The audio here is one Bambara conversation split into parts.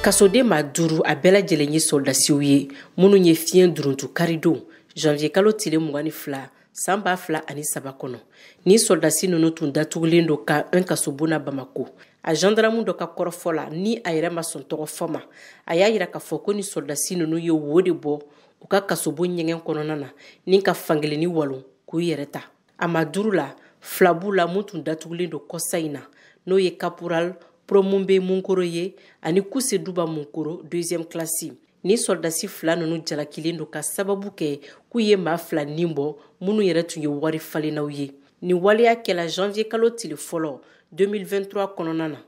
Kasoden maa 5 a bɛɛ lajɛlen ye sɔrɔdasiw ye minnu ye fiɲɛ duruntu karidon janvier kalo tile 22 san 2003 kɔnɔ. Ni sɔrɔdasi ninnu tun datugulen don ka un kasobon na Bamako. A gendarme dɔ ka kɔrɔfɔ la ni a yɛrɛ ma sɔn tɔgɔ fɔ ma, a y'a yira k'a fɔ ko ni sɔrɔdasi ninnu ye wo de bɔ u ka kasobon ɲɛgɛn kɔnɔna na ni ka fankelenni walon k'u yɛrɛ ta. A ma 5 la, 2 b'u la mun tun datugulen don kɔsa in na, n'o ye caporal Promumbe Munkoro ye ani Kuse Duba Munkoro 2e classe. Ni sɔrɔdasi 2 ninnu jalakilen don ka sababu kɛ k'u ye maa 2 nin bɔ minnu yɛrɛ tun ye wari falennaw ye. Nin waleya kɛla janvier kalo tile fɔlɔ 2023 kɔnɔna na.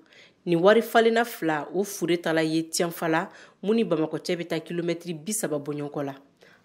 Nin wari falenna 2 o fure tala ye Tiɲɛnfala mun ni Bamakɔ cɛ bɛ taa kilomɛtiri 30 bɔɲɔgɔn la.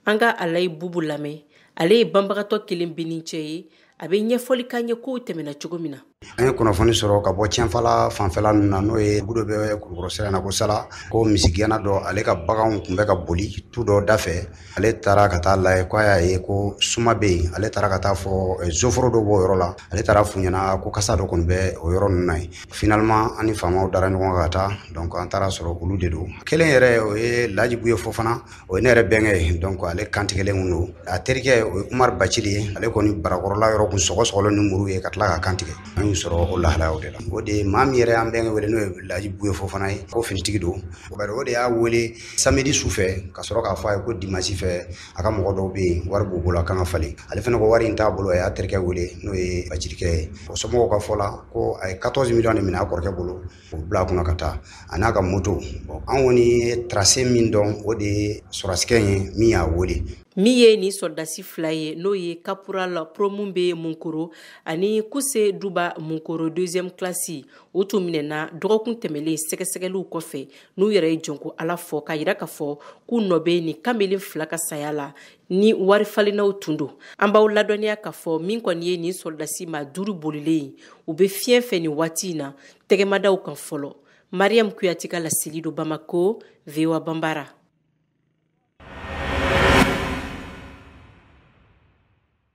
An ka Alayi Bubu lamɛn, ale ye banbagatɔ kelen benin cɛ ye, a bɛ ɲɛfɔli k'an ye kow tɛmɛna cogo min na. An ye kunnafoni sɔrɔ ka bɔ Tiɲɛnfala fanfɛla ninnu na, n'o ye dugu dɔ bɛ Kulukɔrɔ sira in na ko Sala, ko misigɛnna dɔ ale ka baganw tun bɛ ka boli tu dɔ da fɛ. Ale taara ka taa lajɛ k'a y'a ye ko suma bɛ yen. Ale taara ka taa fɔ zoforo dɔ b'o yɔrɔ la. Ale taara f'u ɲɛna ko kasa dɔ kɔni bɛ o yɔrɔ ninnu na yen. Finalement an ni faamaw dara ɲɔgɔn kan ka taa, donc an taara sɔrɔ olu de don. Kelen yɛrɛ o ye Laji Buye Fofana, o ye ne yɛrɛ bɛnkɛ ye, donc ale kantigɛlen kun don. A terikɛ o ye Umar Bacili ye, ale kɔni barakɔrɔla yɔrɔ kun sɔgɔsɔgɔlen ni muru ye ka tila ka kantigɛ. An y'u sɔrɔ o lahalayaw de la. O de ye maa min yɛrɛ y'an bɛnkɛ wele, n'o ye Laji Buye Fofana ye, ko finitigi don. Bari o de y'a wele samedi su fɛ ka sɔrɔ k'a fɔ a ye ko dimanche fɛ a ka mɔgɔ dɔw bɛ yen wari b'u bolo a kan ka falen. Ale fana ko wari in t'a bolo, a y'a terikɛ wele n'o ye Bacirikɛ ye. O somɔgɔw ka fɔ la ko a ye 14 millions de minɛ a kɔrɔkɛ bolo k'o bila a kunna ka taa a n'a ka moto. An kɔni ye tracé min dɔn, o de ye sɔrɔdasikɛ ye min y'a wele. Min ye nin sɔrɔdasi 2 ye, n'o ye caporal Promumbe Munkoro ani Kuse Duba Munkoro 2e classe, u tun minɛna dɔgɔkun tɛmɛlen sɛgɛsɛgɛliw kɔfɛ n'u yɛrɛ ye jɔnko Ala fɔ k'a yira k'a fɔ k'u nɔ bɛ nin kamalen 2 ka saya la ni wari falennaw tun don. An b'aw ladɔnniya k'a fɔ min kɔni ye nin sɔrɔdasi maa 5 bolilen ye, u bɛ fiɲɛ fɛ nin waati in na tɛgɛmadaw kan fɔlɔ. Mariam Kuyate ka laseli don Bamako, VOA Bambara.